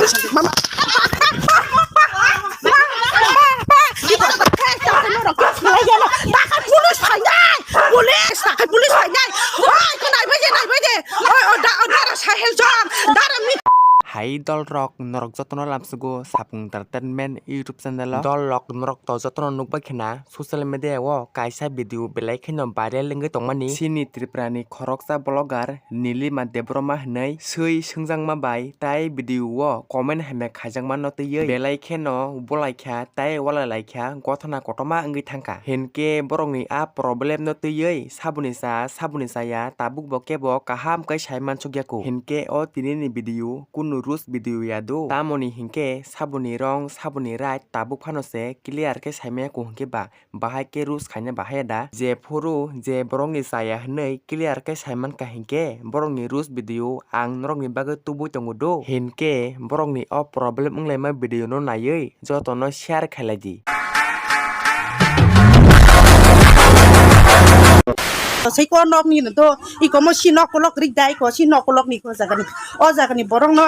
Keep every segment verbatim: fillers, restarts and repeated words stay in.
Mama. Takai police phainai, police, takai police phainai. Oi, ko naibai de, naibai de. Oi, o da, o dara Sahel John, dara mi. Hai dol rok, norok jotono lamsugo Sapung Entertainment YouTube channel o. Dol rok, norok to jotono nukbai khna social media o kaisa video belai kheno viral wngwi tongmani. Chini Tripura ni khoroksa vlogger Nilima Debbarma hwnwi swi swngjakma bai tai video o comment hamya khaijakma no twiwi belai kheno bulaikha tai walailaikha gothana kotorma wngwi thangkha. Hinkhe borokni a problem no twiwi saboni cha saboni chaya tabuk bo kebo kaham khe sai mansukya kho. Hinkhe o tini ni video kunu roast video ya do. Tamoni hinkhe saboni rong saboni right tabuk phano se clear khe sai maya kho hinkhe ba. Bahai khe roast khaina bahai da. Je phuru je borokni chaya hwnwi clear khe sai mankha hinkhe borokni roast video ang norokni bagwi tubui tongo do. Hinkhe borokni o problem wnglaima video no naiwi jotono share khailai di. Sai ko nok ni do, iko mo si nok kolok rik dai ko, si nok kolok ni ko jaga ni. O jaga ni borok no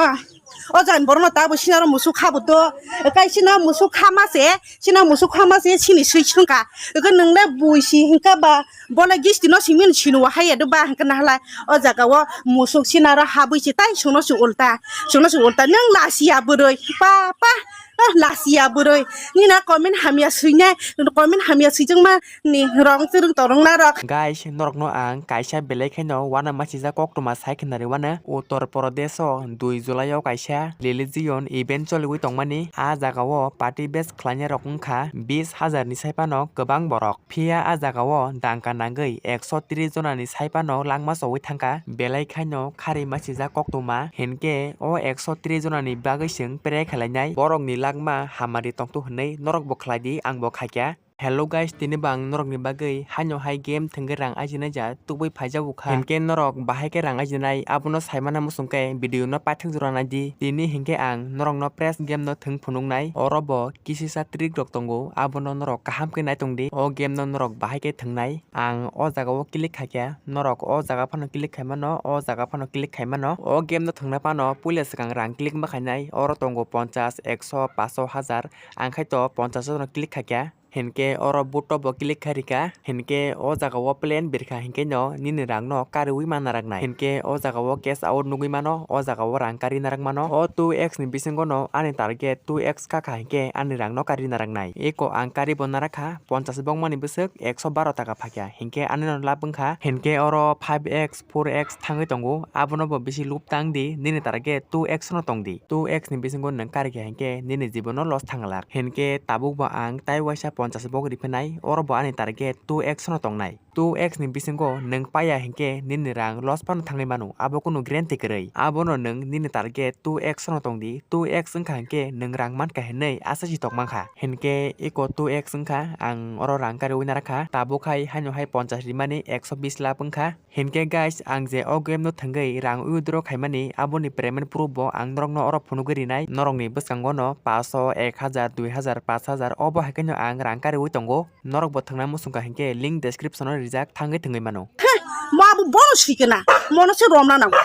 O jani borokno tabuk sinaro musuk kha bo do. Kai sino musuk kha ma se, sino musuk kha ma se sini sui sungka. Eko nwngle bui si hingka ba bola gisti no simi sini wahai ya do ba hingka nahalai. O jaga o musuk sinaro habui si tai sungno su ulta. Sungno su ulta nang lasiya bwrwi. Pa, pa. Ah, lasiya bwrwi. Nina comment hamya suinai. Comment hamya suijwngma. Ni rong chwrwng torwng narok. Guys, norokno ang kaisa belai kheno uanama sijak koktwma sai khna rwmano. Uttar Pradesh o dui July o kaisa religion event choliwi tongmani. A jaga o party base khlainai rok wngkha bis hajar ni sai phano kwbang borok. Phiya a jaga o dangka nangwi ekso tris jona ni sai phano langma chowi thangkha. Belai khaino kharima sijak koktwma. Hinkhe o ekso tris jona ni bagwi chwng pray khlainai. Borok ni langma hamari tongthu hwnwi norok bo khlai di, ang bo khaikha. Hello guys, tini bo ang norokni bagwi haino hai game thwngwi rang ajinai ja tubui phaijak kha. Hinkhe norok bahai khe rang ajinai abono saimana muchungkhe video no paithak jora naidi. Tini hinkhe ang norokno press game no thwng phunuknai. Oro bo kisisa trick rok tongo, abono norok kaham khe naitongdi. O game no norok bahai khe thwngnai. Ang o jaga o click khaikha, norok o jaga phano click khaimano, o jaga phano click khaimano. O game no thwngna phano puila swkang rang click ma khainai. Oro tongo ponchas, ekso, paso, hajar. Ang khai to ponchas no click khaikha. Hinkhe oro butto bo click khai rikha, hinkhe o jaga o plan birkha hinkhe no nini rang no kariwi ma naraknai. Hinkhe o jaga o cash out nugwi mano, o jaga o rang kari narak mano. O two X ni bisingo no ani target two X kakha hinkhe ani rang no kari naraknai. Eko ang kari bo narakha, ponchas bongmani bwswk ekso baro taka phakya hinkhe ani no lab wngkha. Hinkhe oro five X, four X thangwi tongo, abono bo bisi lub tang di, nini target two X no tong di. Two X ni bisingo nwng karikha hinkhe nini jibono loss thanglak. Hinkhe tabuk bo ang tai waisa ponchas bok riphinai, oro bo ani target two X no tongnai. Two X ni bisingo nwng paiya hinkhe nini rang loss phano thangwi mano, abo kunu guarantee kwrwi. Abono nwng nini target two X no tong di, two X wngkha hinkhe nwng rang mankha hinwi achaisi tok mankha. Hinkhe eko two X wngkha, ang oro rang kariwi narakha, tabuk hai haino hai ponchas rimani ekso bis lab wngkha. Hinkhe guys, ang je o game no thwngwi rang withdraw khaimani, aboni payment proof bo ang norokno oro phunugwi rinai. Norokni bwskango no paso, ek hajar, dui hajar, pash hajar, obo hai kheno ang rang kariwi tongo. Norok bo thwngna muchungkha hinkhe link description o rijak, thangwi thwngwi mano. He, ma bo bono sikena, mono se romna nango.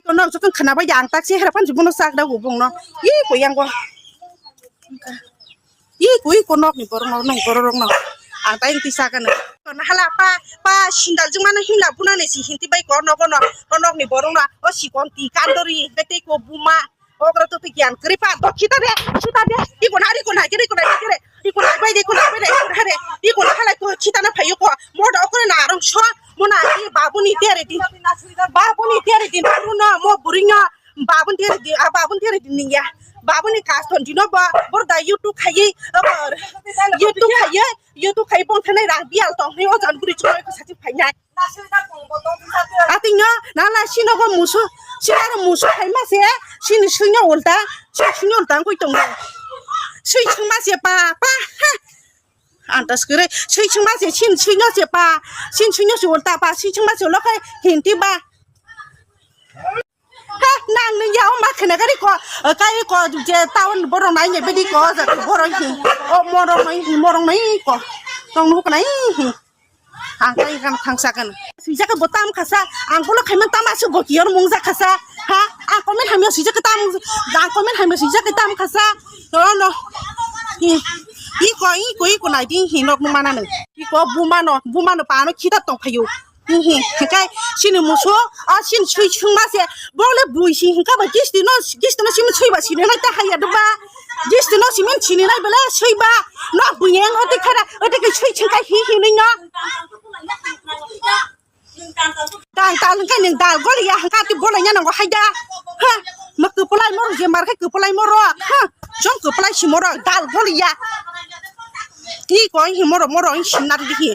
Norok joto khwnabai ang tak se hera phan bono sak da bo bongno. Ih, koyango. Ih, koi ko nokni borok no, nokni borok rok no. Ang tai twi sakha no. Hala pa, pa sindal jwng mano himla buna ni si hinti bai ko nogo no, o nokni borok no, o sikon ti kandori, tei ko buma, o koro to twi giyan kwrwi pa, do khita de, khita de, iko na, iko na, iko na, iko na, iko na, bai de, iko na, bai de, iko na, iko na, halai ko khita na phayo ko, mo do okore na arong so, mo na, i babu ni tere din, babu ni tere din, buru no, mo buri no, Babun tere di, ah, babun tere di niya. Babun ni custom dino ba, bor da YouTube khayi, ah, YouTube khayi, YouTube khayi bong thanai rang bial tong ni o jan buri chukoi ko sati phai nai. Ating no, na la sino go musu, sino go musu khai ma se, sini sunya ulta, sini sunya ulta koi tong. Sui chuma se pa, pa, ha. Antas kere, sui chuma se, sin sunya se pa, sin sunya se ulta pa, sui chuma se lo khai hinti ba. He, nang ni ya, o ma khene gari ko, eh, kai ko, je town borok nai ne bedi ko, ja borok hi, o morok nai, morok nai ko, tong nuk nai hi. Ang kai kan thang sa kan. Sui ja ka botam khasa, ang kulo khaiman tama su go kiyor mung ja khasa. Ha, ang comment hamya swijak kitam, ang comment hamya swijak kitam khasa. No, no. Iko, iko, iko nai ding hi nok nung mana nung. Iko buma no, buma no pano kita tong phayu. Hi, hi, kai sini muso, a sin sui sung ma se. Bole bui si hingka ba gisti no, gisti no simin sui ba sini nai ta haya duba. Gisti no simin sini nai bele sui ba. No bui yang ote khara, ote kai sui sung kai hi hi nung no. Tang tal hingke ning dal goliya hingke ati bolai nya nango haida. Ha, ma kupulai moro je mar khai kupulai moro. Ha, jong kupulai si moro dal goliya. Iko hi moro moro hi sinar dihi.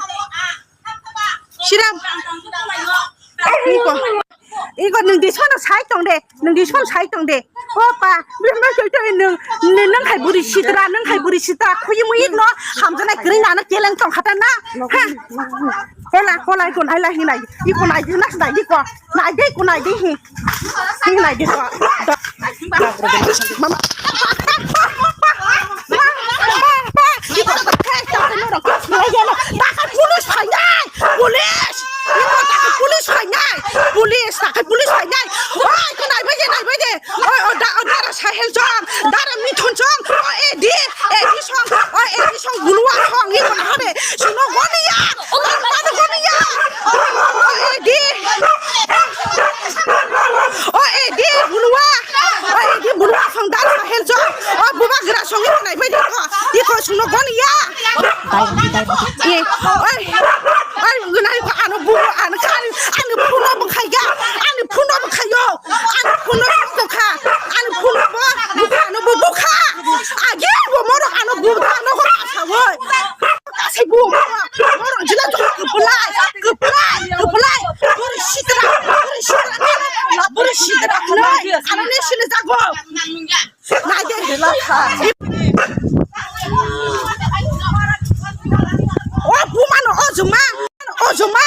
Siram. Iko. Iko ning di sono sai tong de. Nung di son sai tong de. Opa, bima koi toi nung, nung, nung hai buri sitra, nung hai buri sitra. Khuyi mui no, hamjana kri na na keleng tong khata na. Ha. Hola, hola, iko nai la hinai. Iko nai di nas nai iko. Nai de, iko nai de hi. Hinai de ko. Mama. Iko, hey, tak no rok. Nai ya no. Takar police hai nai. Police. Iko takar police hai nai. Police, takar police hai nai. Oi, iko nai bai de, nai bai de. Oi, o da, o dara Sahel jong, dara Mithun jong, o edi, edi song, o edi song bulua song, iko na habe, sino goniya, o mano goniya, o edi, o edi bulua, o edi bulua song dara Sahel jong, o bubagra song iko nai bai de ko, iko sino goniya. Dai, dai, dai. Ye, oi, oi, gunai ko ano bu, ano kani, ano puno bukhaija, ano puno bukhayo, ano puno bukha, ano puno bo, bukha, ano bu bukha. Agi bo moro ano bu, ano ko asa woi. Kasi bu, moro jila to kepelai, kepelai, kepelai. Buru sitra, buru sitra, buru sitra, ano ne sile jago. Nai de. O buma no o juma. O juma.